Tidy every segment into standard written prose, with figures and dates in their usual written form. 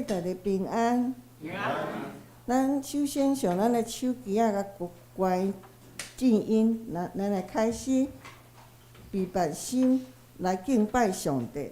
大家平安。平安。咱首先上咱的手機仔共關靜音，咱來開始預備心來敬拜上帝。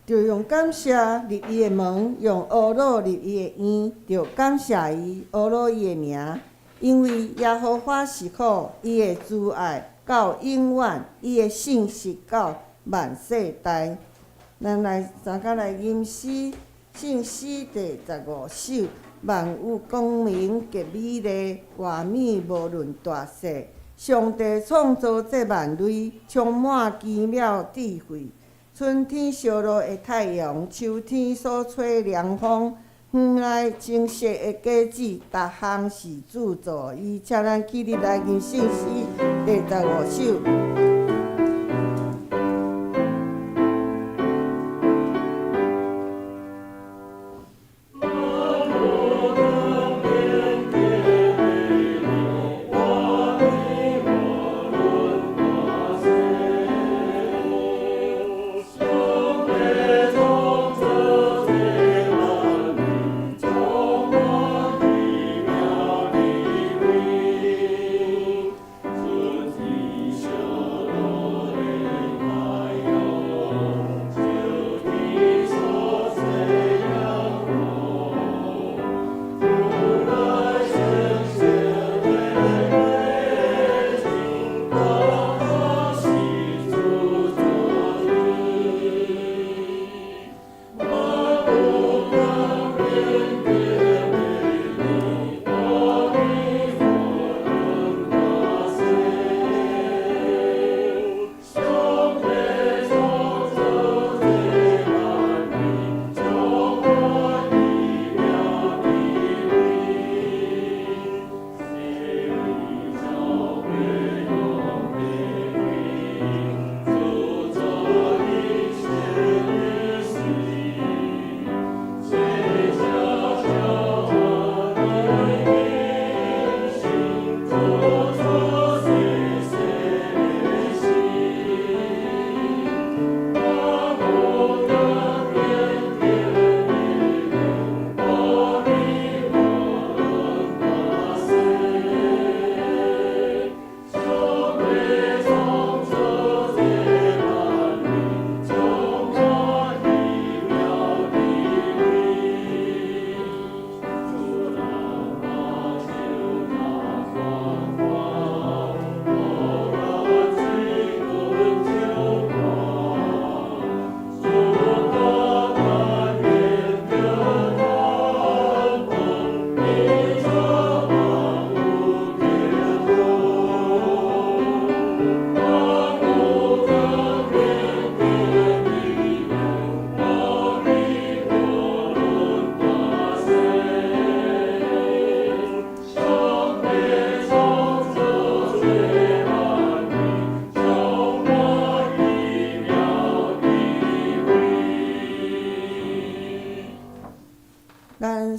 著用感謝入伊的門，用呵咾入伊的院，著感謝伊，呵咾伊的名。因為耶和華是好，伊的慈愛到永遠，伊的信實到萬世代。咱來三工來吟詩，聖詩第15首，萬有光明極美麗，華美無論大細。上帝創造這萬類，充滿奇妙智慧。春天燒熱的太陽，秋天所吹涼風，園內青色的果子，逐項是主造伊。請咱起立來吟聖詩第15首。春天。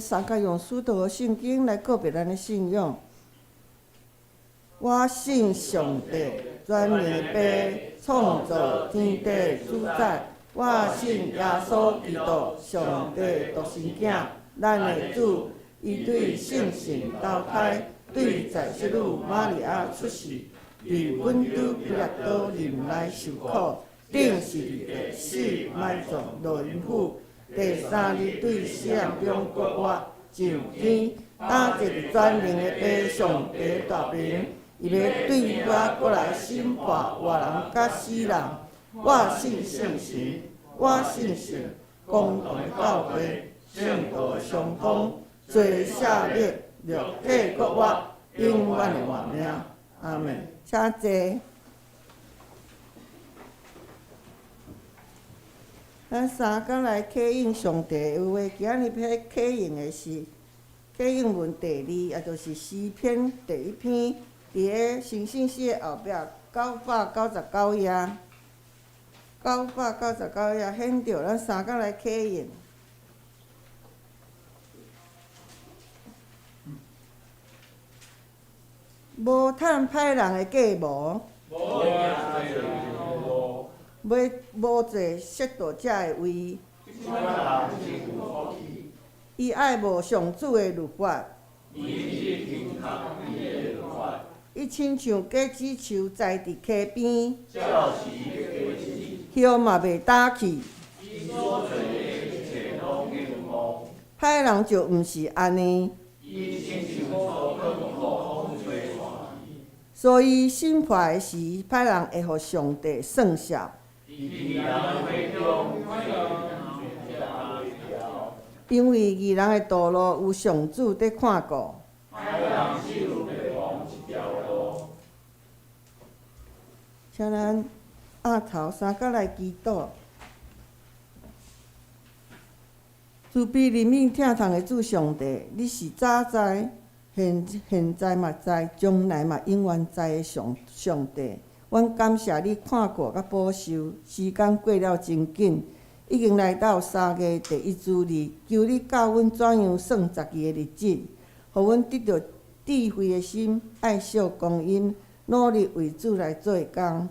三角用使徒的聖經來告白咱的信仰。我信上帝，全能的父，創造天地主宰。我信耶穌基督，上帝獨生囝，咱的主。伊對聖神投胎，對在聖女瑪利亞出世，佇本篤彼拉多任內受苦，釘十字架，死埋葬，落陰府。第三日對死人中復活，上天，擔坐佇全能的父上帝大爿，伊欲對遐閣來審判活人佮死人。我信聖神，我信聖公同的教會，聖徒的相通，罪赦免，肉體復活，永遠的活命。阿們。請坐。咱三工來啟應上帝的話，今仔日欲啟應的是啟應文第二，也就是詩篇第一篇，佇个成聖詩的後壁999頁，999頁顯著咱三工來啟應。無趁歹人的計謀，欲無坐褻瀆者的位。伊愛慕上主的律法，伊親像果子樹栽佇溪邊，葉嘛袂焦去。歹人就毋是按呢。所以審判的時，歹人會予上帝算數。因為義人的道路有上主佇看顧。請咱押頭三角來祈禱。慈悲憐憫疼痛的主上帝，你是早知、現現在嘛知、將來嘛永遠知的上上帝。阮感謝你看顧佮保守，時間過了真緊，已經來到3月第一主日，求你教阮怎樣算十字的日子，予阮得著智慧的心，愛惜光陰，努力為主來做工。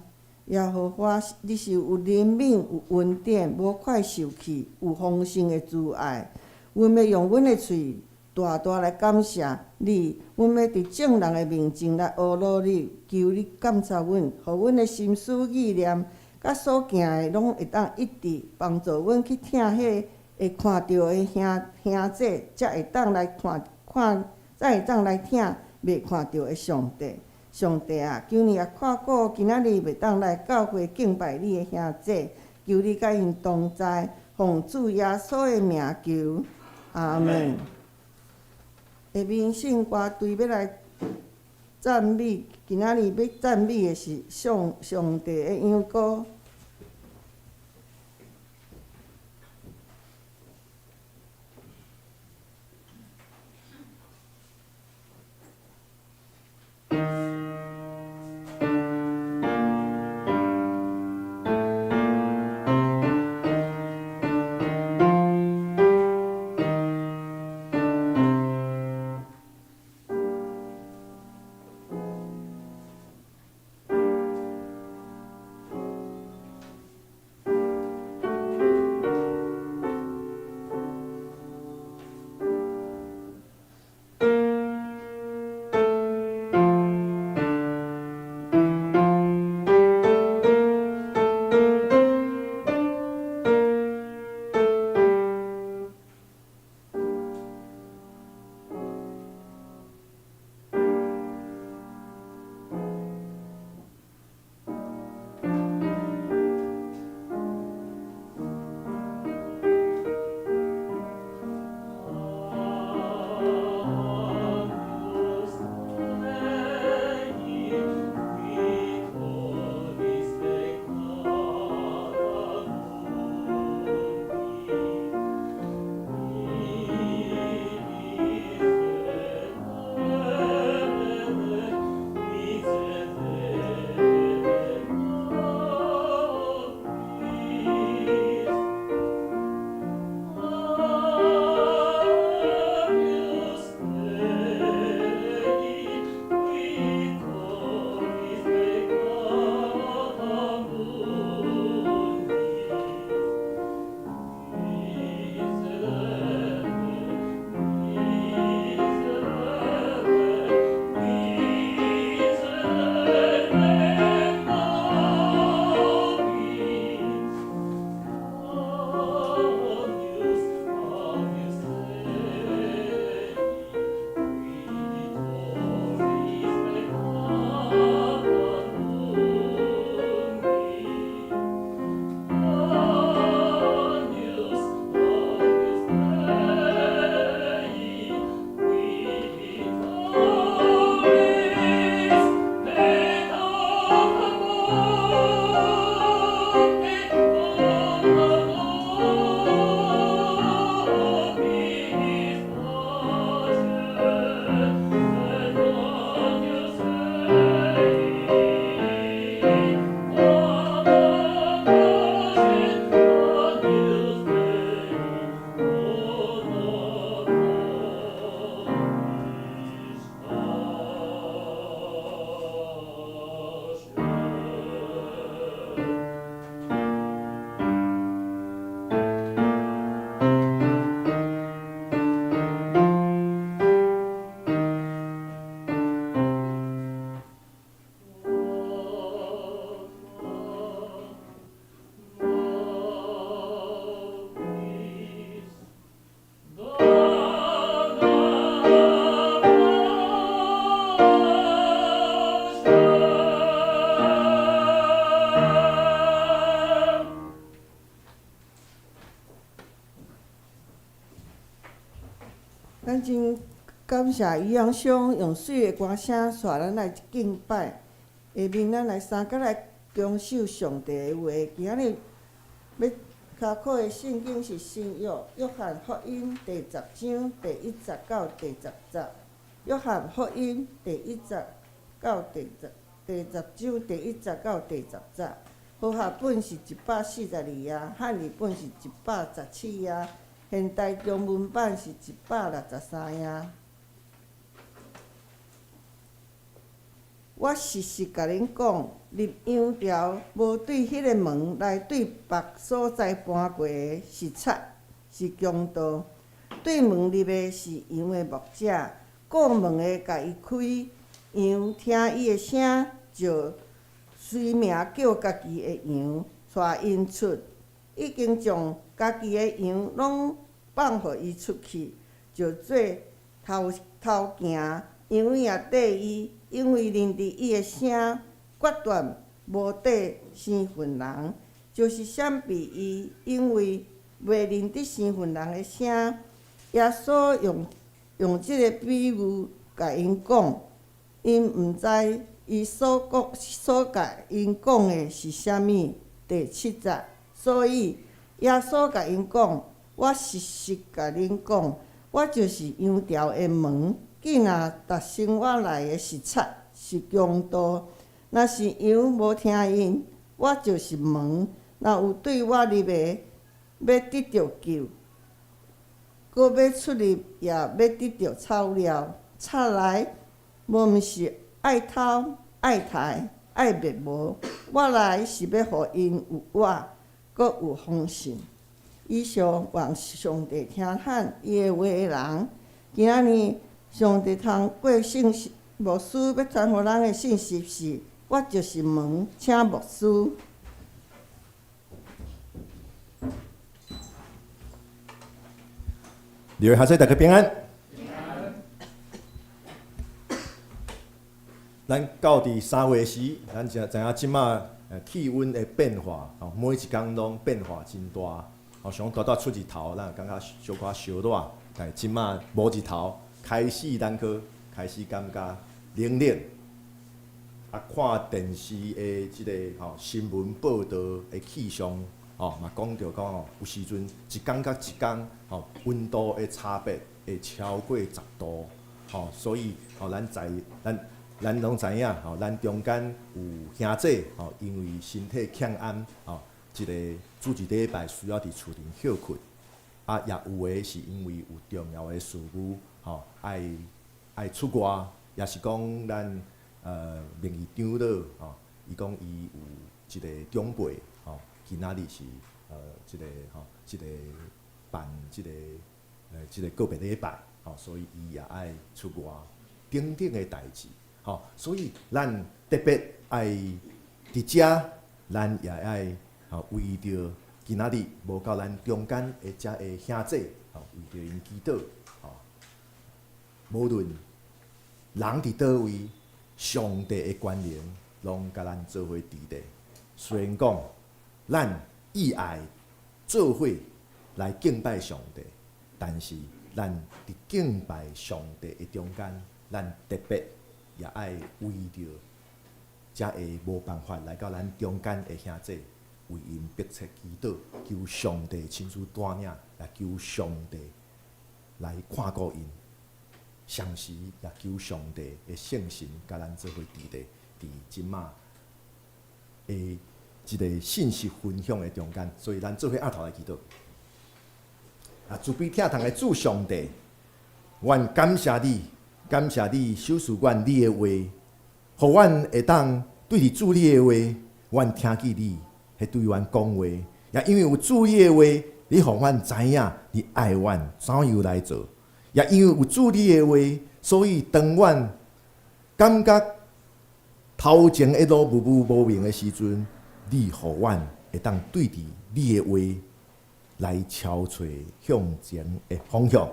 耶和華，你是有憐憫、有恩典、無快受氣、有豐盛的慈愛。阮欲用阮的喙大大來感謝你，阮欲佇眾人的面前來阿羅你，求你鑒察阮，予阮的心思意念，佮所行的攏會當一致，幫助阮去疼彼會看著的兄兄姊，才會當來看看，才會當來疼袂看著的上帝。上帝啊，求你也看顧今仔日袂當來教會敬拜你的兄姊，求你佮𪜶同在，奉主耶穌的名求，阿們。下面聖歌隊欲來讚美，今仔日欲讚美的是上上帝的羊羔。咱真感謝余陽兄用媠的歌聲帶咱來敬拜，下面咱來三角來恭守上帝的話。今仔日欲查考的聖經是新約約翰福音第十章第一節到第十節。約翰福音第十章第一節到第十節。和合本是142頁，漢譯本是117頁，現代中文版是163頁。我實實共恁講，入羊牢無對彼个門來對別所在搬過的是賊，是強盜。對門入的是羊的牧者，顧門的共伊開，羊聽伊的聲，就隨名叫家己的羊，帶𪜶出，已經將家己的羊攏放予伊出去，就做頭頭行，羊也綴伊，因為認得伊的聲，決斷無綴生份人，就是閃避伊，因為袂認得生份人的聲。耶穌用這个比喻共𪜶講，𪜶毋知伊所共𪜶講的是啥物。第七節，所以耶穌共𪜶講：我實實共恁講，我就是羊牢的門。囝若踏先我來的是賊，是強盜。若是羊無聽𪜶，我就是門。若有對我入的，欲得著救，閣欲出入也欲得著草料。賊來，無毋是愛偷、愛刣、愛滅無。我來是欲予𪜶有活，閣有豐盛。以上願上帝聽咱伊的話的人，今仔日上帝通過信息牧師欲傳予咱的信息是：我就是門，請牧師。各位下世大家平安。咱到佇3月時，咱就知影這馬氣溫的變化，吼，每一工攏變化真大。吼，像拄拄出日頭，咱會感覺小可燒熱，但是這馬無日頭，開始咱閣開始感覺冷冷。啊，看電視的這个吼新聞報導的氣象，吼嘛講著講吼，有時陣一工佮一工吼溫度的差別會超過10度，吼，所以吼咱知咱咱攏知影吼，咱中間有兄弟吼，因為身體欠安吼，這个主日禮拜需要佇厝頂歇睏，啊，也有的是因為有重要的事務吼，愛出外，也是講咱名義長老吼，伊講伊有一个長輩吼，今仔日是這个吼，這个辦這个告別禮拜吼，所以伊也愛出外等等的代誌吼，所以咱特別愛佇遮，咱也愛吼為著今仔日無到咱中間的遮个兄弟吼，為著𪜶祈禱吼，無論人佇佗位，上帝的權能攏共咱做伙佇咧。雖然講咱意愛做伙來敬拜上帝，但是咱佇敬拜上帝的中間，咱特別也愛為著遮个無辦法來到咱中間的兄弟，為𪜶迫切祈禱，求上帝親自帶領，也求上帝來看顧𪜶。同時也求上帝的聖神共咱做伙佇咧，佇這馬的這个信息分享的中間，所以咱做伙徛頭來祈禱。啊，慈悲疼痛的主上帝，阮感謝你，感謝你賞賜阮你的話，予阮會當對佇主你的話，阮聽見你彼對阮講話，也因為有主你的話，你予阮知影你愛阮怎樣來做。也因為有主你的話，所以當阮感覺頭前的路霧霧無明的時陣，你予阮會當對佇你的話來敲揣向前的方向。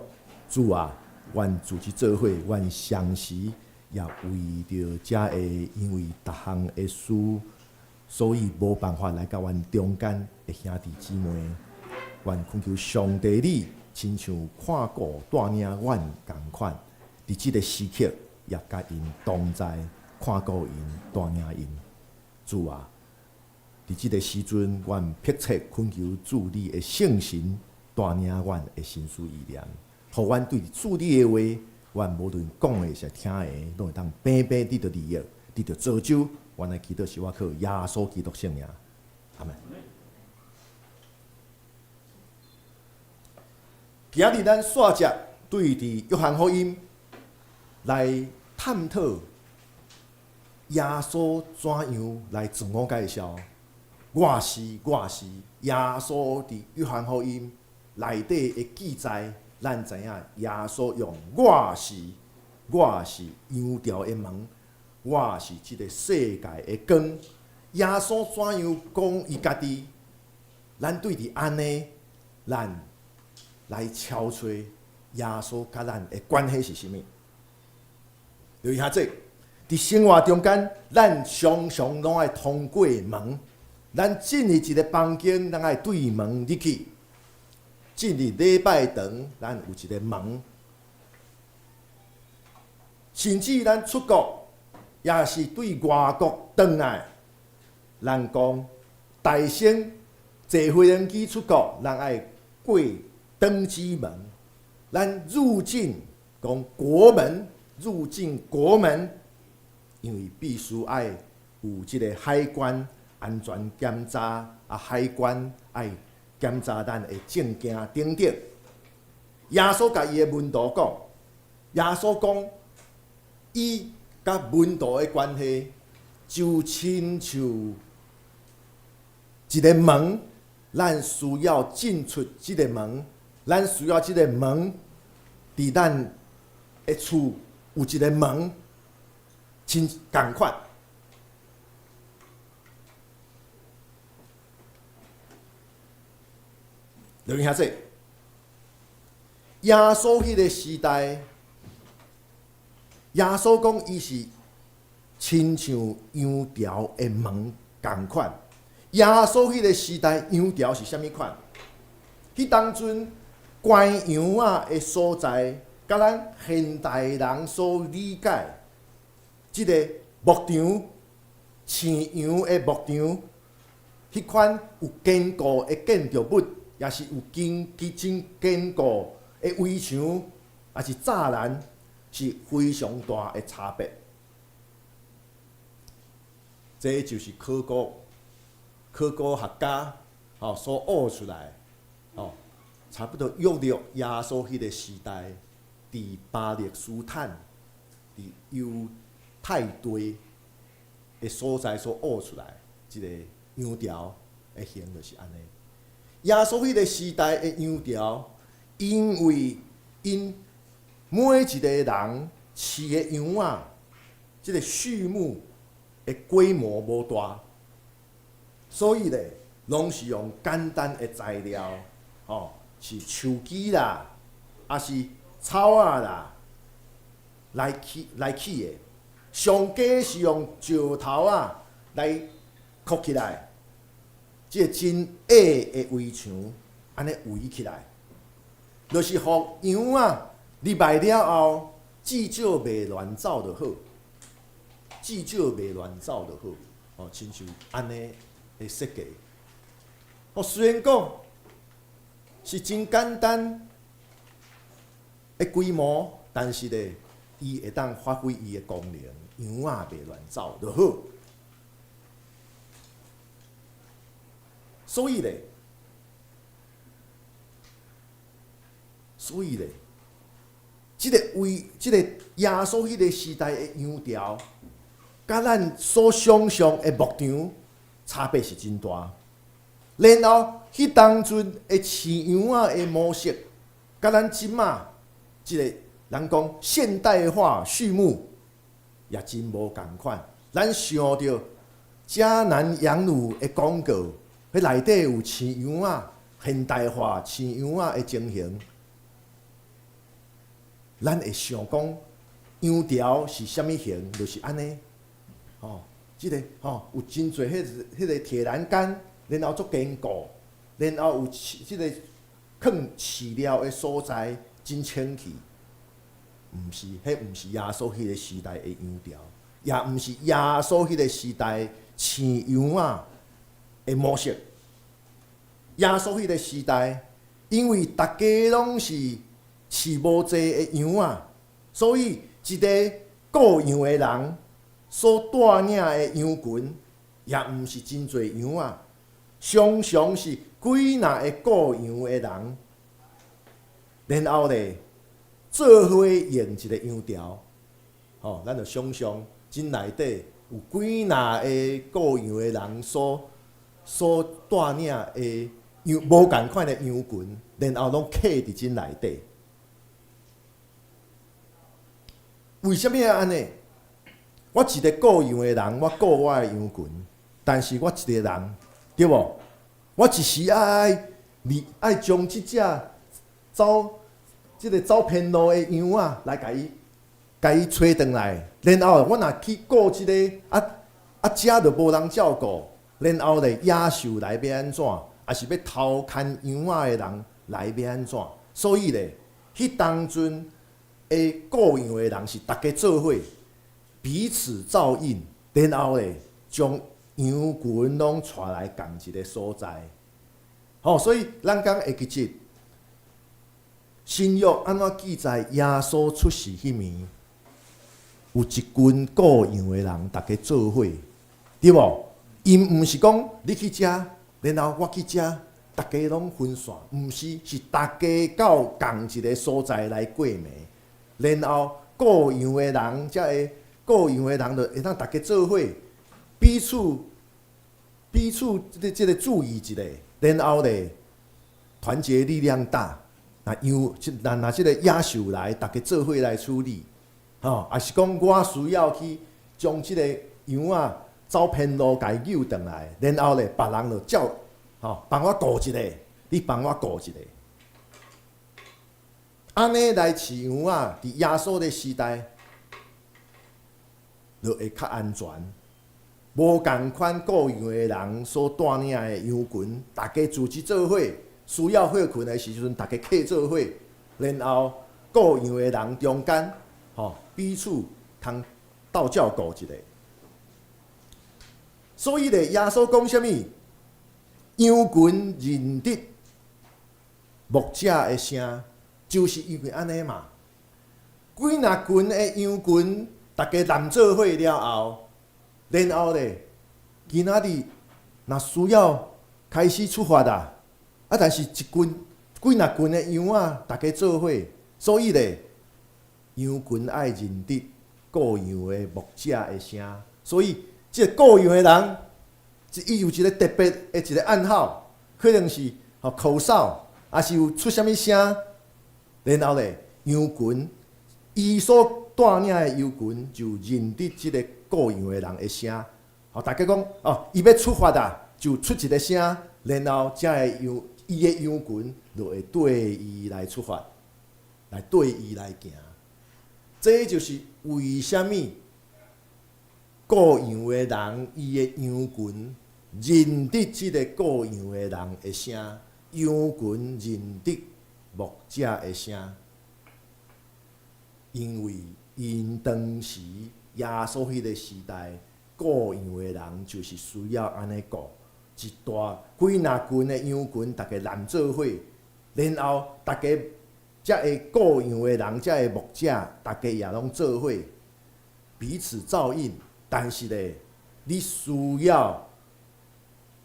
主啊，阮組織做伙，阮相時也為著遮个因為逐項的事，所以無辦法來到阮中間的兄弟姊妹，願懇求上帝你，親像看顧帶領阮仝款，佇這个時刻也佮𪜶同在，看顧𪜶，帶領𪜶。主啊，佇這个時陣，阮迫切懇求主你的聖神帶領阮的心思意念，予阮對主你的話，阮無論講的抑是聽的，攏會當平平得著利益，得著造就。阮的祈禱是我靠耶穌基督聖名，阿門。今日咱煞接對佇約翰福音來探討耶穌怎樣來自我介紹。我是我是耶穌佇約翰福音內底的記載，咱知影耶穌用我是我是羊牢的門，我是這个世界的光。耶穌怎樣講伊家己？咱對佇按呢，咱來敲揣耶穌佮咱的關係是啥物？就是遐濟，佇生活中間，咱常常攏愛通過門。咱進入一个房間，咱愛對門入去；進入禮拜堂，咱有一個門。甚至咱出國，也是對外國轉來，咱講大先坐飛行機出國，咱愛過登機門。咱入境講國門，入境國門，因為必須愛有這个海關安全檢查，啊，海關愛檢查咱的證件等等。耶穌共伊的門徒講，耶穌講，伊佮門徒的關係就親像一个門，咱需要進出這个門，咱需要這个門，佇咱的厝有一个門，親仝款。劉兄弟，耶穌彼个時代，耶穌講伊是親像羊牢的門仝款。耶穌彼个時代，羊牢是啥物款？彼當陣關羊仔的所在，佮咱現代人所理解，這个牧場飼羊的牧場，彼款有堅固的建築物，也是有堅基真堅固的圍牆，也是柵欄，是非常大的差別。這就是考古學家吼所挖出來，吼差不多約略耶穌彼个時代，佇巴勒斯坦，佇猶太地的所在所挖出來，這个羊牢的形就是按呢。耶穌彼个時代的羊牢，因為𪜶每一个人飼的羊仔，這个畜牧的規模無大，所以咧，攏是用簡單的材料，吼，是樹枝啦，抑是草仔啦，來起的。上加是用石頭仔來箍起來。這个真矮的圍牆，按呢圍起來，就是予羊仔入來了後，至少袂亂走就好，至少袂亂走就好。哦，親像按呢的設計。哦，雖然講是真簡單的規模，但是咧，伊會當發揮伊的功能，羊仔袂亂走就好。所以咧，所以咧，這个為這个耶穌彼个時代的羊牢，佮咱所想像的牧場差別是真大。然後，彼當陣的飼羊仔的模式，佮咱這馬這个人講現代化畜牧也真無仝款。咱想著嘉南羊乳的廣告。彼內底有飼羊仔，現代化飼羊仔的情形，咱會想講羊牢是啥物型，就是按呢，吼，這个吼有真濟彼个鐵欄杆，然後足堅固，然後有飼這个囥飼料的所在真清氣。毋是，彼毋是耶穌彼个時代的羊牢，也毋是耶穌彼个時代飼羊仔的模式。耶穌彼个時代，因為逐家攏是飼無濟的羊仔，所以一个顧羊的人所帶領的羊群，也毋是真濟羊仔，常常是幾若个顧羊的人，然後咧做伙用一个羊牢，吼，咱就想象這內底有幾若个顧羊的人所帶領的羊無仝款的羊群，然後攏囥佇這內底。為啥物會按呢？我一个顧羊的人，我顧我的羊群，但是我一个人，對無？我一時愛，你愛將這隻走這个走偏路的羊仔來共伊揣轉來，然後我若去顧這个啊啊，遮就無人照顧，然後咧野獸來欲按怎？抑是欲偷牽羊仔的人來欲按怎？所以咧，彼當陣的顧羊的人是逐家做伙，彼此照應，然後咧將羊群攏帶來仝一个所在。吼，所以咱敢會記得新約按怎記載耶穌出世彼暝，有一群顧羊的人，逐家做伙，對無？𪜶毋是講你去遮，然後我去遮，逐家攏分散，毋是，是逐家到仝一个所在來過暝，然後顧羊的人才會顧羊的人就會當逐家做伙，彼此彼此這個注意一下，然後咧團結力量大。若羊，若若這個野獸來，逐家做伙來處理，吼，抑是講我需要去將這個羊仔走偏路，共伊搝轉來，然後咧別人就照，吼，幫我顧一下，你幫我顧一下，按呢來飼羊仔，佇耶穌的時代，就會較安全。無仝款顧羊的人所帶領的羊群，逐家組織做伙。需要歇睏的時陣，逐家契做伙，然後顧羊的人中間，吼彼此通鬥照顧一下。所以咧，耶穌講啥物？羊群認得牧者的聲，就是因為按呢嘛。幾若群的羊群，逐家攏做伙了後，然後咧，今仔日若需要開始出發啦。啊！但是一群幾若群的羊仔，逐家做伙，所以咧，羊群愛認得顧羊的牧者的聲，所以這个顧羊的人，伊有一個特別的一個暗號，可能是吼口哨，抑是有出啥物聲，然後咧，羊群伊所帶領的羊群就認得這个顧羊的人的聲，吼，逐家講哦，伊欲出發啦，就出一个聲，然後才會羊。伊的羊群就會綴伊來出發，來綴伊來行。這就是為啥物顧羊的人，伊的羊群認得這个顧羊的人的聲，羊群認得牧者的聲，因為𪜶當時耶穌彼个時代顧羊的人就是需要按呢顧。一大幾若群的羊群，逐家攏做伙，然後逐家才會顧羊的人，才會牧者，逐家也攏做伙，彼此照應。但是咧，你需要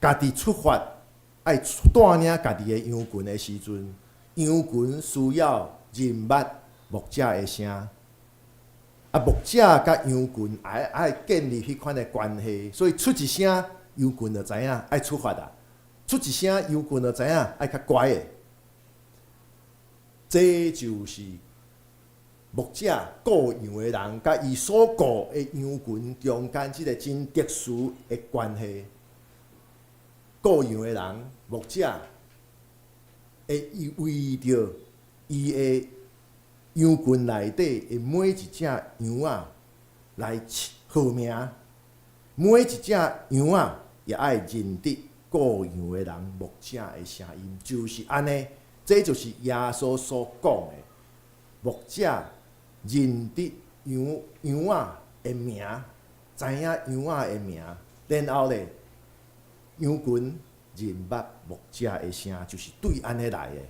家己出發，愛帶領家己的羊群的時陣，羊群需要認捌牧者的聲。啊，牧者佮羊群愛愛建立彼款的關係，所以出一聲，羊群就知影愛出發啦。出一聲，羊群就知影愛較乖的。這就是牧者顧羊的人，佮伊所顧的羊群中間這个真特殊的關係。顧羊的人，牧者會為著伊的羊群內底的每一隻羊仔來號名，每一隻羊仔也愛認得顧顧羊的人、牧者的聲音，就是按呢。這就是耶穌所講的，牧者認得羊羊仔的名，知影羊仔的名，然後咧，羊群認捌牧者的聲，就是對按呢來的。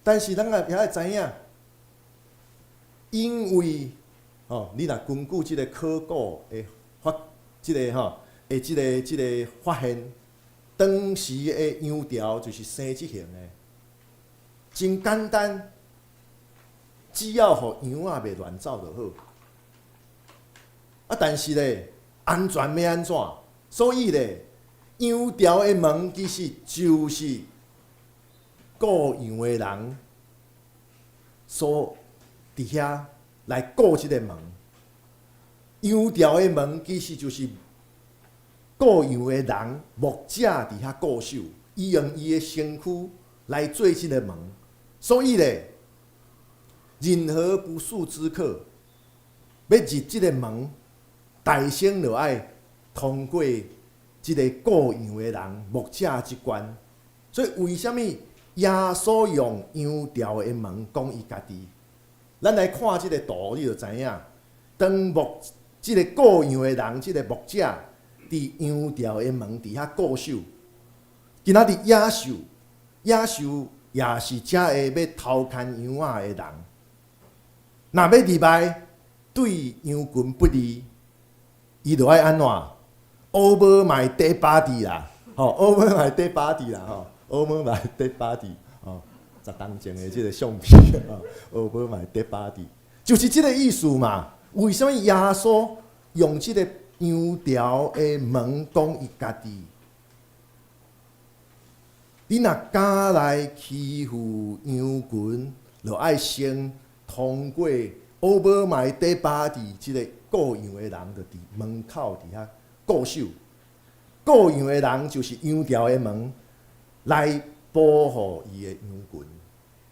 但是咱也愛知影，因為吼，你若根據這個考古的發，這個吼，的這個發現，當時的羊槽就是生這型的，真簡單，只要予羊仔袂亂走就好。啊，但是咧，安全欲按怎？所以咧，羊槽的門其實就是顧羊的人所佇遐來顧這個門。羊槽的門其實就是顧羊的人，牧者佇遐固守，伊用伊的身軀來做這個門。所以咧，任何不速之客欲入這個門，大先就愛通過這個顧羊的人，牧者這關。所以為啥物耶穌用羊槽的門講伊家己？咱來看這個圖，你就知影。當牧這個顧羊的人，這個牧者佇羊槽的門佇遐固守。今仔日野獸，野獸也是遮个欲偷牽羊仔的人。若欲入來對羊群不利，伊就愛按怎？Over my dead body 啦，吼，Over my dead body 啦，吼，Over my dead body，吼，10冬前的這個相片，吼，Over my dead body，就是這個意思嘛。為啥物耶穌用這個羊槽的門講伊家己？你若敢來欺負羊群，就愛先通過 Over my dead body 這個顧羊的人，就佇門口佇遐固守。顧羊的人就是羊槽的門，來保護伊的羊群。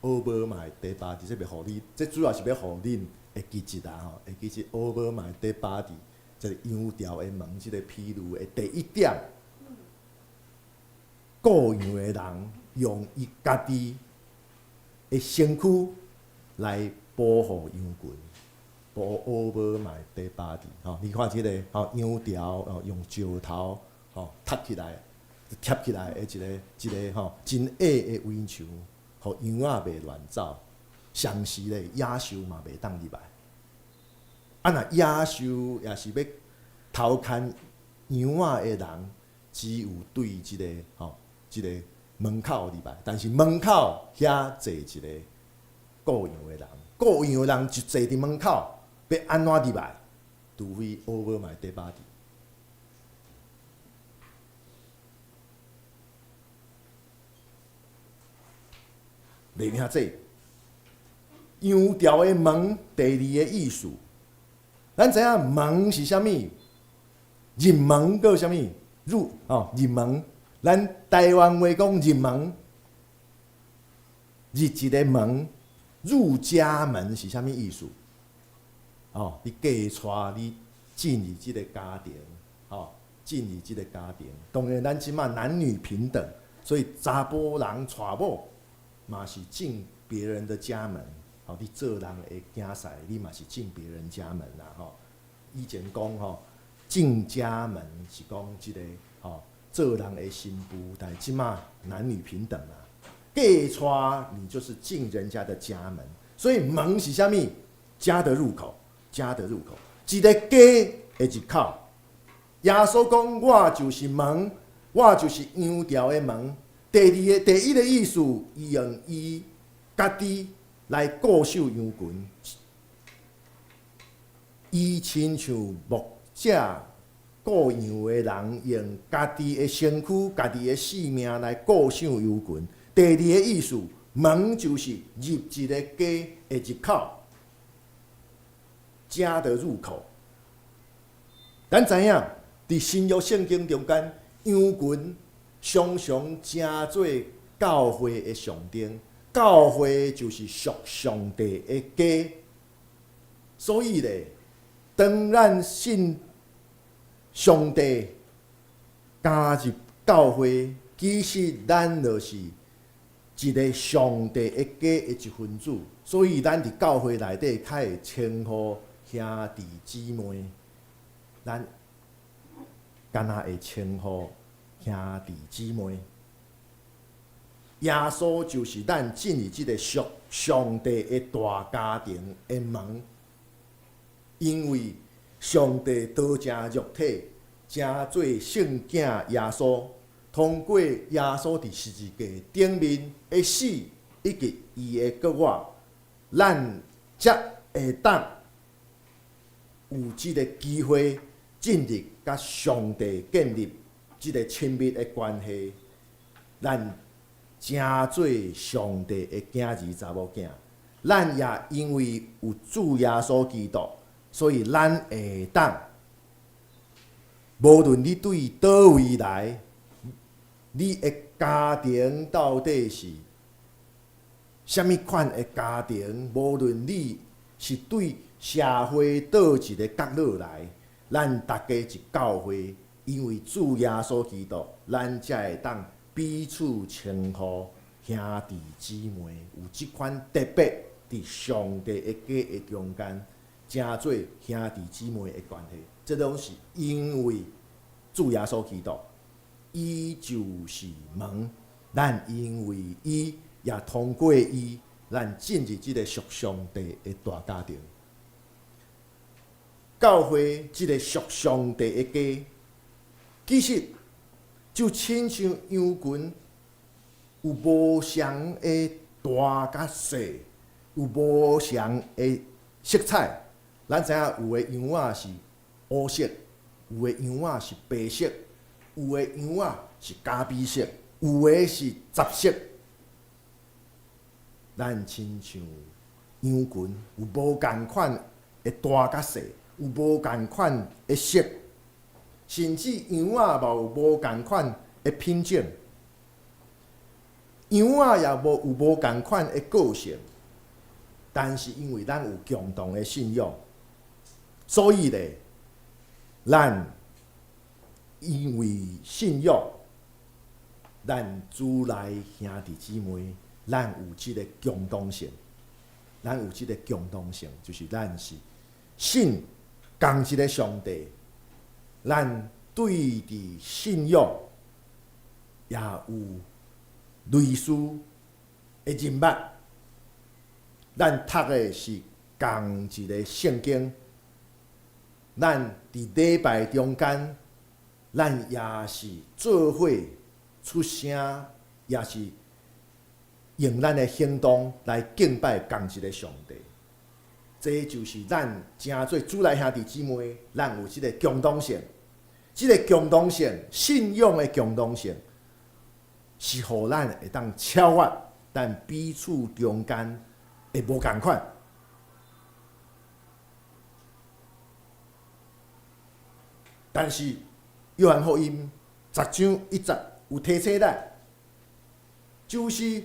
Over my dead body，這欲予你，這主要是欲予恁會記得啦吼，會記得 Over my dead body，這個羊槽的門，這個譬喻的第一點，顧羊的人用伊家己的身軀來保護羊群，保 Over my dead body 吼，你看這個吼羊槽哦，用石頭吼貼起來、貼起來的一個一個吼真矮的圍牆，予羊仔袂亂走。同時咧，野獸嘛袂當入來。啊，若野獸也是欲偷牽羊仔的人，只有對這個吼這個門口入來，但是門口遐坐一個顧羊的人，顧羊的人就坐佇門口，欲按怎入來？除非 over my dead body。袂聽這羊槽的門，第二個意思，咱知影門是啥物？入門閣啥物？入吼入門，咱台灣話講入門，入一個門，入家門是啥物意思？哦，你嫁娶你進入這個家庭，吼，進入這個家庭。當然，咱這馬男女平等，所以查埔人娶某嘛是進別人的家門。吼，你做人的囝婿，你嘛是進別人家門啦，吼。以前講吼，進家門是講這個吼，做人的新婦，但這馬男女平等啊。嫁娶你就是進人家的家門，所以門是啥物？家的入口，家的入口，一個家的入口。耶穌講，我就是門，我就是羊槽的門。第二個，第一個意思，伊用伊家己來固守羊群，伊親像牧者顧羊的人，用家己的身軀、家己的性命來固守羊群。第二個意思，門就是入一個家的入口，家的入口。咱知影，佇新約聖經中間，羊群常常成做教會的象徵，教會就是屬上帝的家。所以咧，當咱信上帝，加入教會，其實咱就是一个上帝的家的一分子，所以咱佇教會內底較會稱呼兄弟姊妹。咱敢若會稱呼兄弟姊妹。耶穌就是咱進入這个屬上帝的大家庭的門，因為上帝道成肉體，成做聖子耶穌，通過耶穌佇十字架頂面的死，以及伊的復活，咱才會當有這个機會進入佮上帝建立這个親密的關係，咱成做上帝的囝兒查某囝。咱也因為有主耶穌基督，所以咱會當，無論你對佗位來，你的家庭到底是啥物款的家庭，無論你是對社會佗一个角落來，咱逐家一教會，因為主耶穌基督，咱才會當彼此稱呼兄弟姊妹，有這款特別佇上帝的家的中間，成做兄弟姊妹的關係。這攏是因為主耶穌基督，伊就是門，咱因為伊，也通過伊，咱進入這个屬上帝的大家庭。教會這个屬上帝的家，其實就親像羊群有無相的大佮細，有無相的色彩。咱知影有的羊仔是烏色，有的羊仔是白色，有的羊仔是咖啡色，有的是雜色。咱親像羊群有無仝款的大佮細，有無仝款的色，甚至羊仔嘛有無仝款的品種，羊仔也無有無仝款的個性。但是因為咱有共同的信仰，所以咧，咱因為信仰，咱主內兄弟姊妹，咱有這个共同性，咱有這个共同性，就是咱是信仝一个上帝，咱對佇信仰也有類似的認捌，咱讀的是仝一个聖經，咱佇禮拜中間，咱也是做伙出聲，也是用咱的行動來敬拜仝一个上帝。這就是咱成做主內兄弟姊妹，咱有這个共同性。這个共同性，信仰的共同性，是予咱會當超越咱彼此中間的無仝款。但是約翰福音10章1節有提醒咱，就是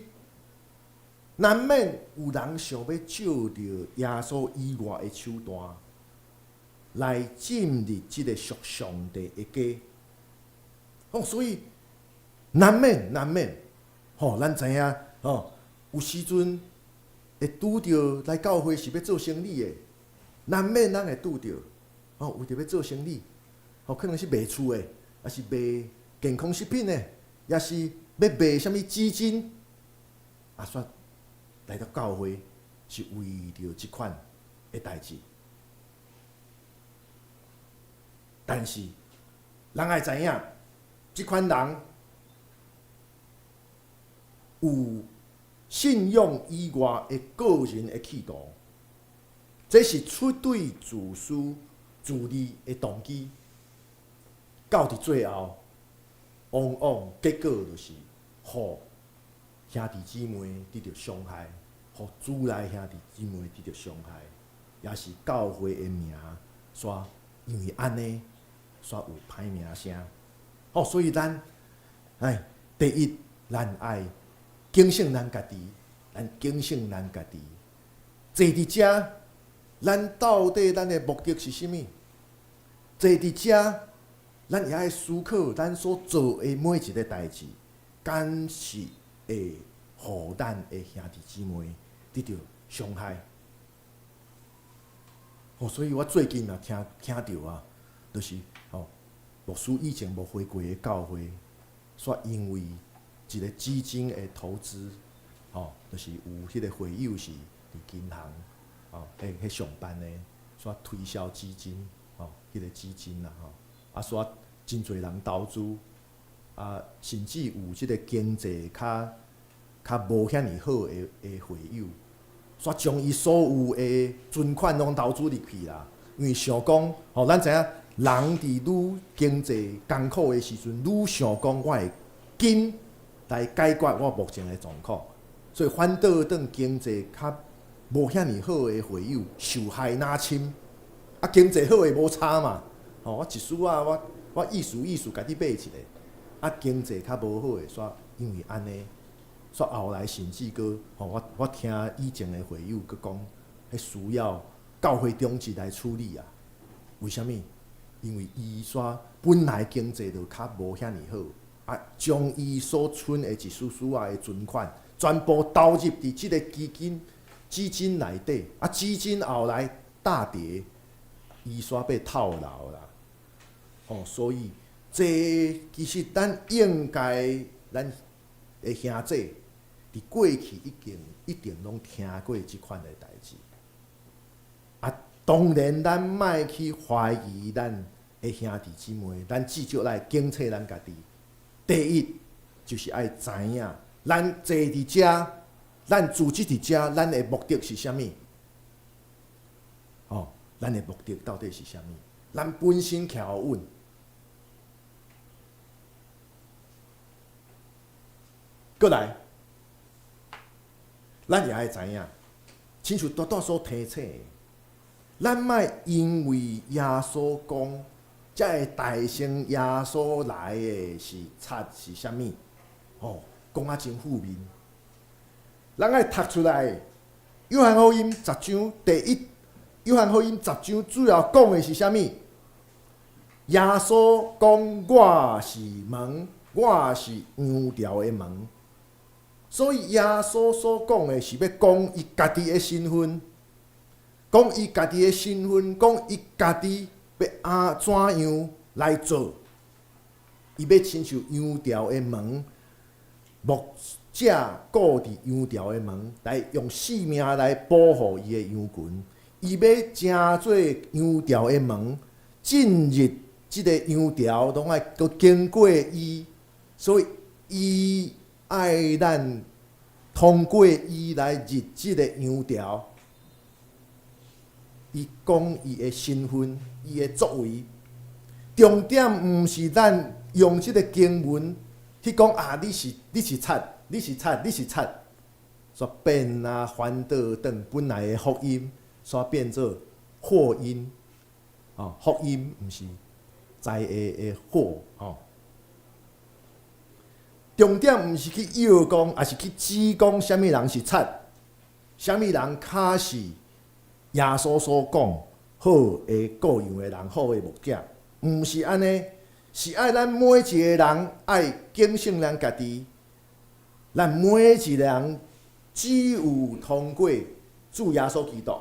難免有人想欲藉著耶穌以外的手段來進入這个屬上帝的家。哦，所以難免難免，吼，咱知影，吼，有時陣會拄著來教會是欲做生意的，難免咱會拄著，吼，為著欲做生意，吼，可能是賣厝的，抑是賣健康食品的，抑是欲賣啥物基金，啊，煞來到教會是為著這款的代誌。但是，人愛知影，這款人有信仰以外的個人的企圖，這是出對自私自利的動機。到佇最後，往往結果就是予兄弟姊妹得著傷害，予主內兄弟姊妹得著傷害，也是教會的名煞因為按呢，煞有歹名聲。吼，所以咱，哎，第一，咱愛警醒咱家己，咱警醒咱家己。坐佇遮，咱到底咱的目的是啥物？坐佇遮，咱也愛思考，咱所做的每一个代誌，敢是會予咱的兄弟姊妹得著傷害？哦，所以我最近也聽著啊，就是吼，牧師以前牧會過的教會，煞因為一個基金的投資，吼，就是有彼個會友是佇銀行，吼，彼上班的，煞推銷基金，吼，彼個基金啦，吼，啊，煞真濟人投資，啊，甚至有這個經濟較無遐爾好的會友，煞將伊所有的存款攏投資入去啦，因為想講，吼，咱知影人佇愈經濟艱苦的時陣，愈想講我會緊來解決我目前的狀況，所以反倒轉經濟較無遐爾好的會友受害若深，啊，經濟好的無差嘛，吼，我一絲仔，我意思意思共你買一下，啊，經濟較無好的，煞因為按呢。煞後來甚至閣吼，我聽以前的會友閣講，彼需要教會長執來處理啊。為啥物？因為伊煞本來經濟就較無遐爾好，啊，將伊所存的一絲絲仔的存款，全部投入佇這个基金內底，啊，基金後來大跌，伊煞被套牢啦。吼，所以這其實咱應該咱的兄弟。佇過去已經一定攏聽過這款的代誌，啊，當然咱莫去懷疑咱的兄弟姊妹，咱至少來警醒咱家己。第一，就是愛知影，咱坐佇遮，咱組織佇遮，咱的目的是啥物？哦，咱的目的到底是啥物？咱本身徛穩。閣來。咱也愛知影，親像拄拄所提醒的，咱莫因為耶穌講，才會代稱耶穌來的是賊是啥物？吼，講啊真負面。咱愛讀出來，約翰福音十章第一，約翰福音十章主要講的是啥物？耶穌講我是門，我是羊牢的門。所以耶穌所講的是欲講伊家己的身份，講伊家己的身份，講伊家己欲按怎樣來做，伊欲親像羊牢的門，牧者顧佇羊牢的門，來用性命來保護伊的羊群。伊欲成做羊牢的門，進入這个羊牢，攏愛閣經過伊，所以伊愛咱通過伊來入這个羊牢。伊講伊的身份，伊的作為，重點毋是咱用這个經文去講啊，你是賊，你是賊，你是賊，煞變啊，反倒轉本來的福音，煞變做禍音，哦，福音毋是災的禍，吼。重點毋是去臆講，抑是去指講啥物人是賊，啥物人較是耶穌所講好的顧羊的人，好的牧者，毋是按呢，是愛咱每一个人愛警醒咱家己，咱每一个人只有通過主耶穌基督，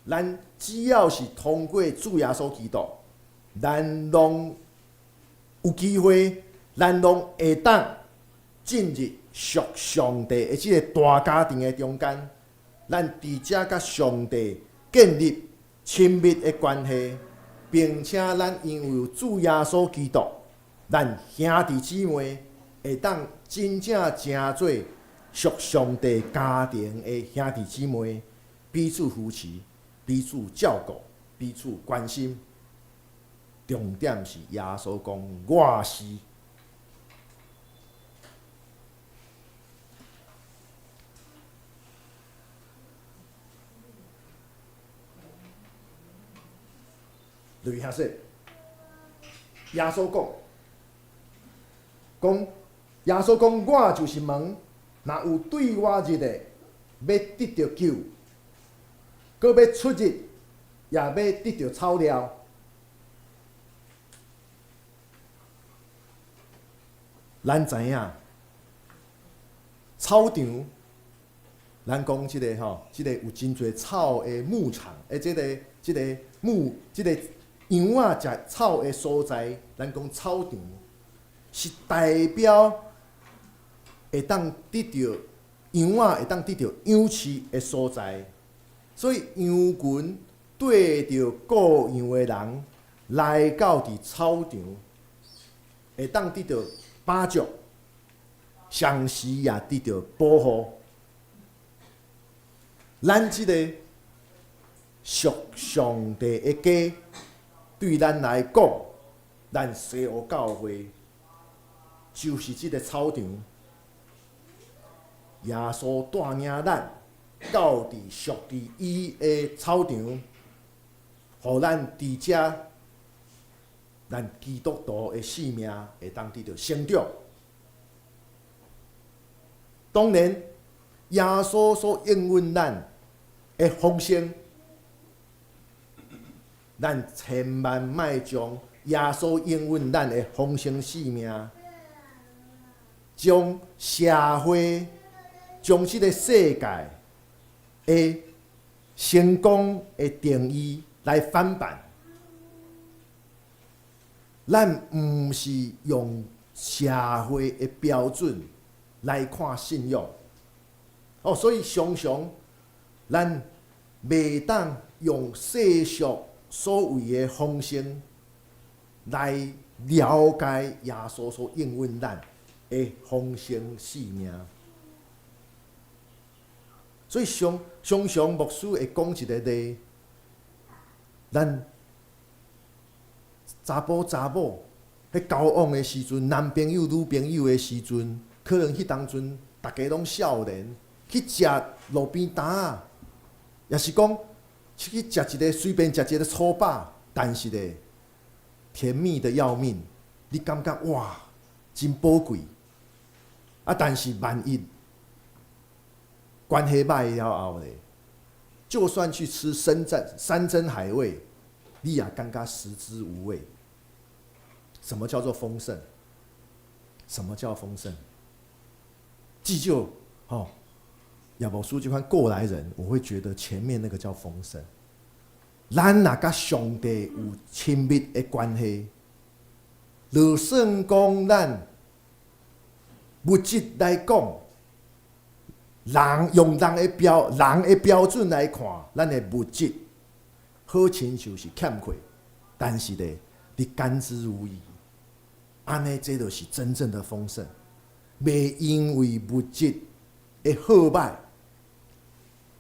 咱只要是通過主耶穌基督，咱攏有機會。咱攏會當進入屬上帝的這个大家庭的中間，咱佇遮佮上帝建立親密的關係，並且咱因為有主耶穌基督，咱兄弟姊妹會當真正成做屬上帝家庭的兄弟姊妹，彼此扶持、彼此照顧、彼此關心。重點是耶穌講：我是。類遐說，耶穌講，講耶穌講，我就是門，若有對我入的，欲得著救，閣欲出入，也欲得著草料。咱知影草場，咱講這个吼，這个有真濟草的牧場，欸，這个牧，這个羊仔食草的所在，咱講草場是代表會當得著羊仔會當得著養飼的所在，所以羊群綴著顧羊的人來到佇草場，會當得著飽足，同時也得著保護。咱這个屬上帝的家，對咱來講，咱西湖教會就是這个草場。耶穌帶領咱到佇屬佇伊的草場，予咱佇遮，咱基督徒的生命會當得著成長。當然，耶穌所應允咱的豐盛，咱千萬莫將耶穌應允咱的豐盛生命，將社會、將這个世界的成功的定義來翻版。咱毋是用社會的標準來看信仰，哦，所以常常咱袂當用世俗所謂的豐盛來了解耶穌所應允咱的豐盛生命。所以常常常牧師會講一个例，咱查埔查某彼交往的時陣，男朋友女朋友的時陣，可能彼當陣逐家攏少年，去食路邊攤仔，抑是講去食一个隨便食一个粗飽，但是咧甜蜜的要命，你感覺哇真寶貴。啊，但是萬一關係歹了後咧，就算去吃山珍海味，你也感覺食之無味。什麼叫做豐盛？什麼叫豐盛？至少，吼，亞伯書這款過來人，我會覺得前面那個叫豐盛。咱若佮上帝有親密的關係，就算講咱物質來講，人用人的標準來看，咱的物質好親像是欠缺，但是咧，你甘之如飴，按呢，這就是真正的豐盛。袂因為物質的好歹，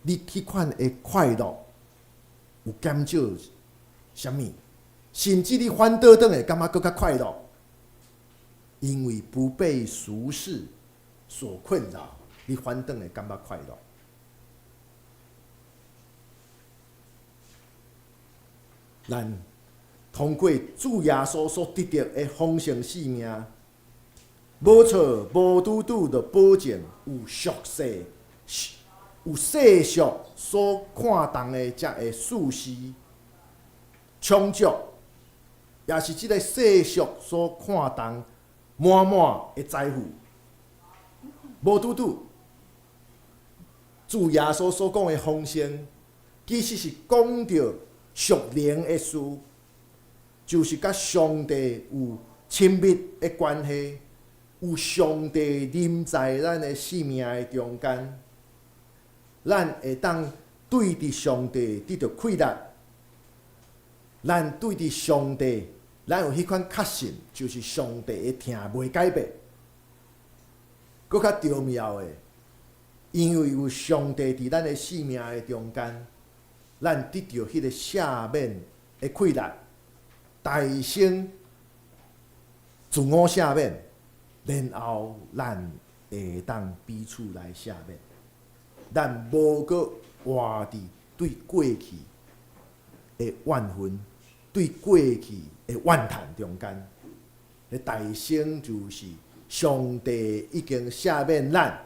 你彼款的快樂有減少啥物，甚至你反倒轉會感覺閣較快樂，因為不被俗事所困擾，你反轉會感覺快樂。咱通過主耶穌所得著的豐盛生命，無錯，無拄拄就保證有俗世、有世俗所看重的這个事事充足，也是這个世俗所看重滿滿的財富，無拄拄。主耶穌所講的豐盛，其實是講著屬靈的事，就是佮上帝有親密的關係，有上帝臨在咱的生命的中間，咱會當對佇上帝得著快樂。咱對佇上帝，咱有彼款確信，就是上帝的疼袂改變。閣較重要的，因為有上帝佇咱的生命的中間，咱得著彼個赦免的快樂，大升自我赦免，然後咱會當彼此來赦免，咱無閣活佇對過去的怨恨、對過去的怨嘆中間。彼大升就是上帝已經赦免咱，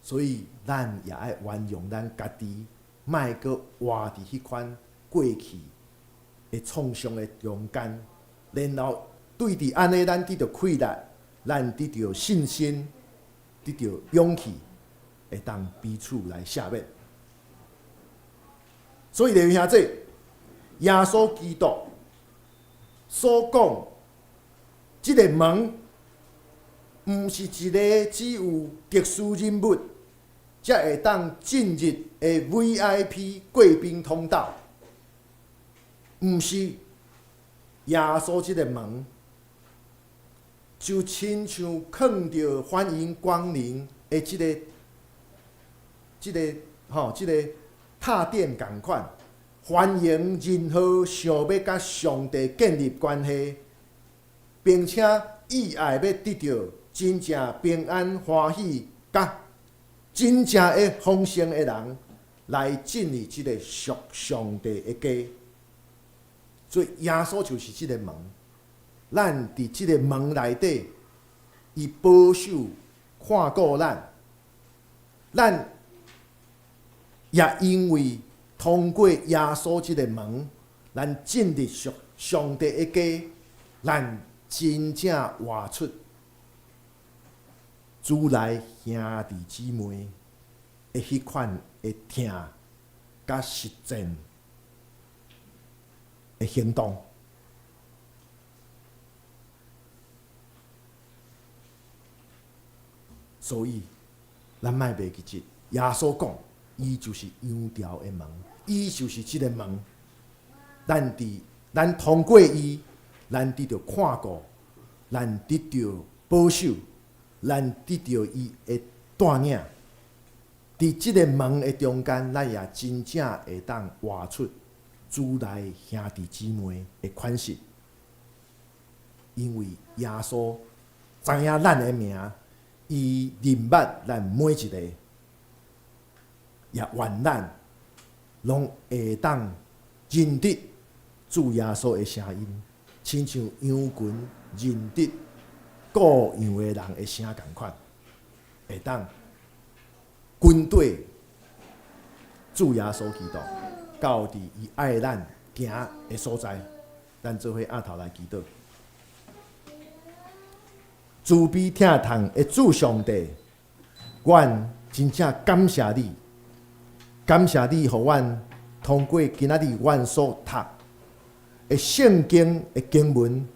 所以咱也愛原諒咱家己，莫閣活佇彼款過去的創傷的中間，然後對佇按呢，咱得著快樂，咱得著信心，得著勇氣，會當彼此來赦免。所以，弟兄姊，耶穌基督所講，這个門，毋是一个只有特殊人物才會當進入的 VIP 貴賓通道，毋是。耶穌這个門，就親像囥著歡迎光臨的這个塔頂仝款，歡迎任何想欲佮上帝建立關係，並且意愛欲得著真正平安歡喜、佮真正的豐盛的人，來進入這個屬上帝的家。所以耶穌就是這個門，咱佇這個門內底，伊保守看顧咱，咱也因為通過耶穌這個門，咱進入屬上帝的家，咱真正活出主內兄弟姊妹的彼款的疼佮實踐的行動。所以咱莫袂記得，耶穌講，伊就是羊牢的門，伊就是這个門。咱通過伊，咱得著看顧，咱得著保守，咱得著伊的帶領。佇這个門的中間，咱也真正會當活出主內兄弟姊妹的款式，因為耶穌知影咱的名，伊認捌咱每一个，也願咱攏會當認得主耶穌的聲音，親像羊群認得顧羊的人的聲仝款，會當跟綴主耶穌基督到佇伊愛咱行的所在，咱做伙徛頭來祈禱。慈悲疼痛的主上帝，阮真正感謝你，感謝你，予阮通過今仔日阮所讀的聖經的經文，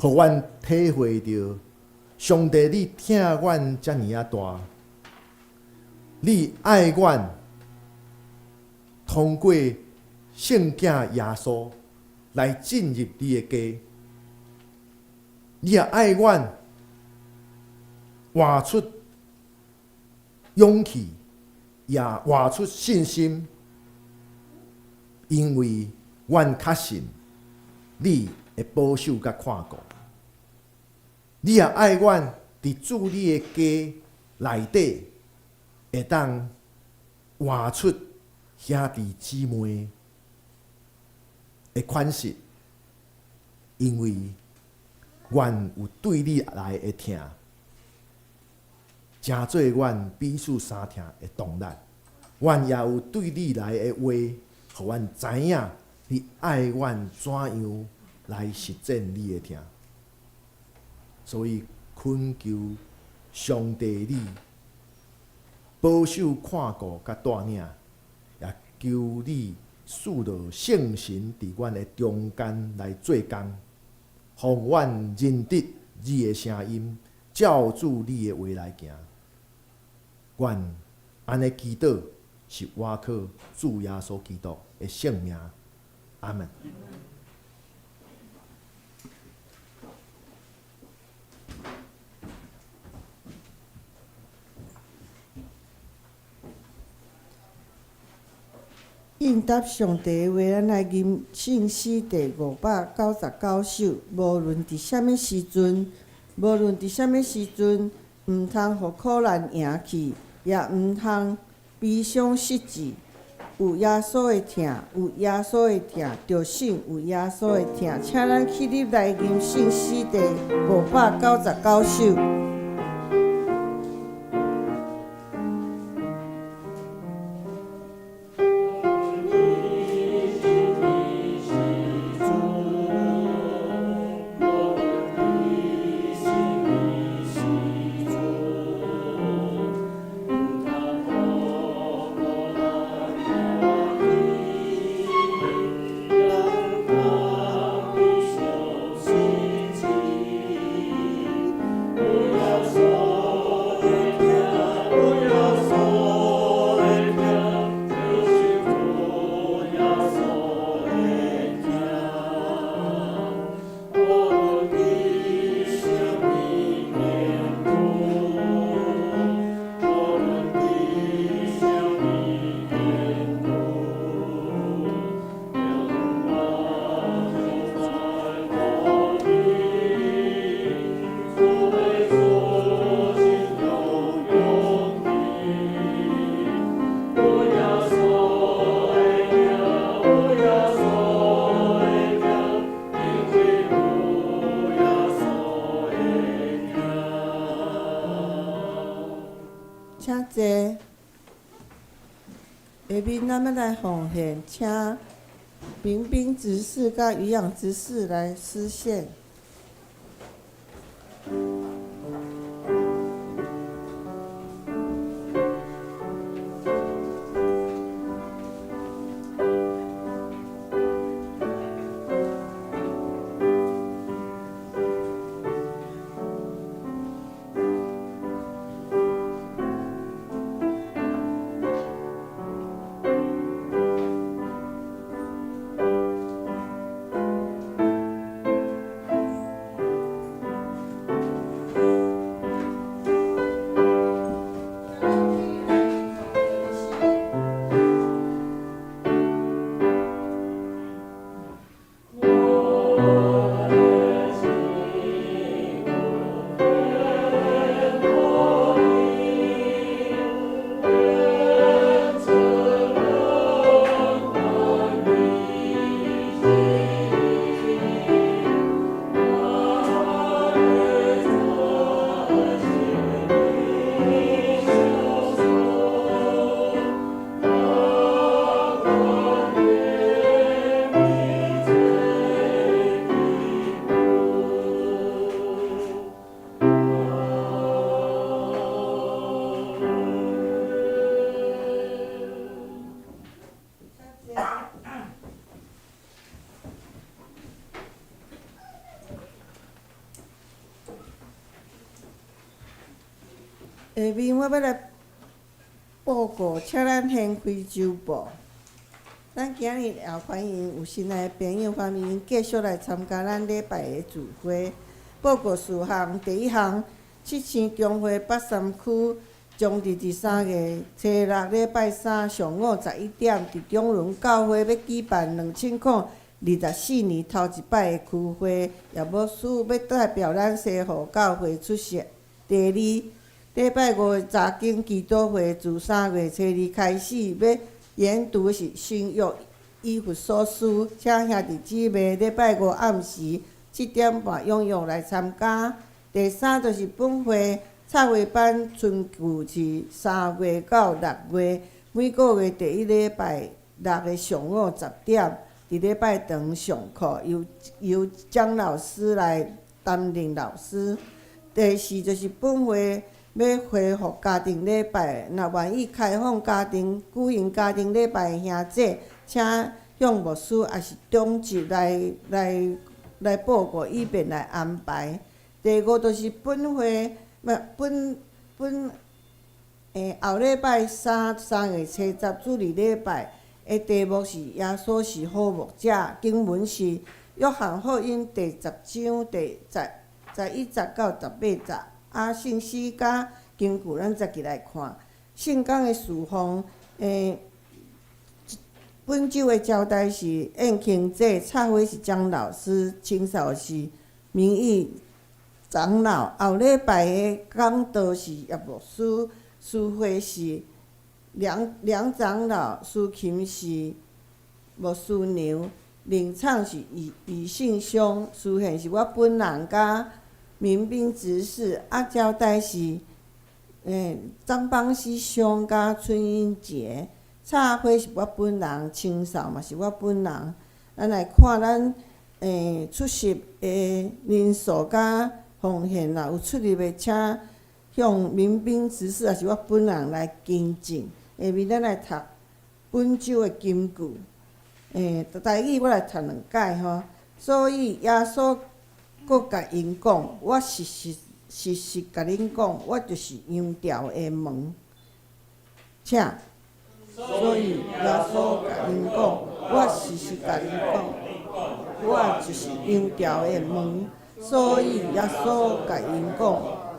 予阮體會著上帝你疼阮遮爾仔大，你愛阮，通過聖囝耶穌來進入你的家，你也愛阮活出勇氣，也活出信心，因為阮確信你會保守佮看顧。你也愛阮佇主你的家內底，會當活出兄弟姊妹的款式，因為阮有對你來的疼，成做阮彼此相疼的動力。阮也有對你來的話，予阮知影你愛阮怎樣來實踐你的疼。所以懇求上帝你保守看顧佮帶領，也求你賜落聖神佇阮的中間來做工，予阮認得你的聲音，照主你的話來行。阮按呢祈禱，是倚靠主耶穌基督的聖名。阿門。應答上帝的話，咱來吟聖詩第599首。無論佇啥物時陣，無論佇啥物時陣，毋通予苦難贏去，也毋通悲傷失志。有耶穌的疼，有耶穌的疼，著勝有耶穌的疼。請咱起立來吟聖詩第599首。請坐。下面咱欲來奉獻，請民兵執事佮漁養執事來司獻。下面我欲來報告，請咱掀開週報。咱今日也歡迎有新來的朋友，歡迎繼續來參加咱禮拜的聚會。報告事項，第一項，七星中會北三區將佇佇3月初六禮拜三上午11點，佇中崙教會欲舉辦2024年頭一擺的區會，葉牧師欲代表咱西湖教會出席。第二，禮拜五的查經祈禱會自3月初二開始，欲研讀是新約以弗所書，請兄弟姊妹禮拜五暗時7點半踴躍來參加。第三就是本會插花班春季是3月到6月，每個月第一禮拜六的上午10點，佇禮拜堂上課，由江老師來擔任老師。第四就是本會欲恢復家庭禮拜，若願意開放家庭舉行家庭禮拜的兄姊，請向牧師抑是長執來報告，以便來安排。第五就是本會，本本後禮拜三3月初十主日禮拜的題目是耶穌是好牧者，經文是約翰福音第10章第11節到18節。啊，聖詩佮根據咱再來看，聖工的事奉，本週的招待是燕卿姐，插花是張老師，清掃是明義長老。後禮拜的講道是葉牧師，司會是梁長老，司琴是牧師娘，領唱是李信兄，司獻是我本人佮民兵執事，啊，招待是張邦熙兄佮春英姐，插花是我本人，清掃嘛是我本人。咱來看咱出席的人數佮奉獻，若有出入的，請向民兵執事抑是我本人來更正。下面咱來讀本週的金句，台語我來讀兩擺吼。所以耶穌閣共𪜶講：我實實實實共恁講，我就是羊牢的門。請。所以耶穌共𪜶講：我實實共恁講，我就是羊牢的門。所以耶穌共𪜶講：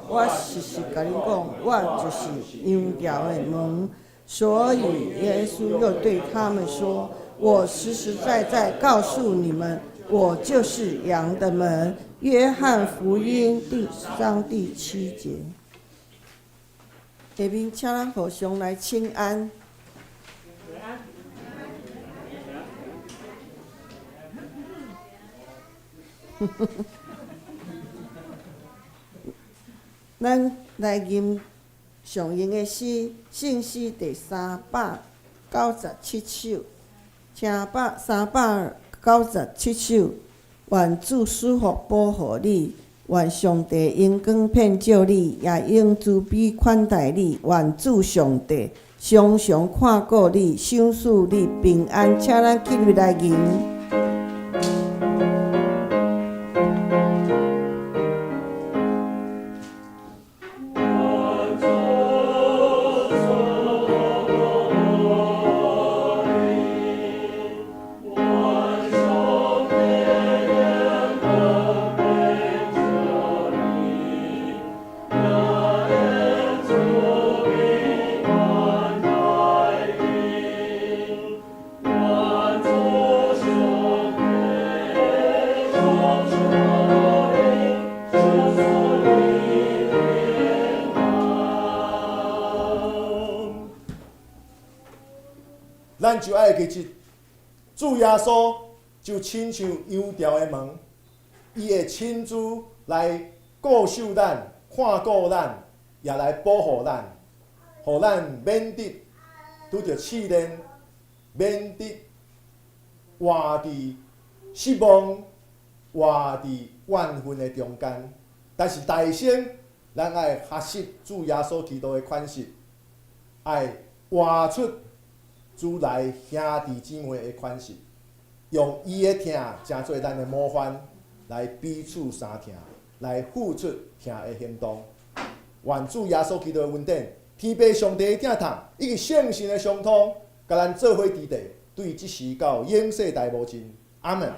我實實共恁講，我就是羊牢的門。所以耶穌又對他們說：我實實在在告訴你們，我就是羊的門。約翰福音第10章第7節。下面請咱互相來請安。咱來吟上用的詩，聖詩第397首，請百397首。願主賜福保護你，願上帝榮光遍照你，也用慈悲款待你。願主上帝常常看顧你，賞賜你平安。請咱起立來吟。咱就愛記得，主耶穌就親像羊牢的門，伊會親自來顧守咱、看顧咱，也來保護咱，予咱免得拄著試煉，免得活佇失望、活佇怨恨的中間。但是大先，咱愛學習主耶穌基督的款式，愛活出主內兄弟姊妹的款式，用伊的疼成做咱的模範，來彼此相疼，來付出疼的行動。願主耶穌基督的恩典、天父上帝的疼痛，以及聖神的相通，共咱做伙佇地，對這時到永世代無盡。阿門。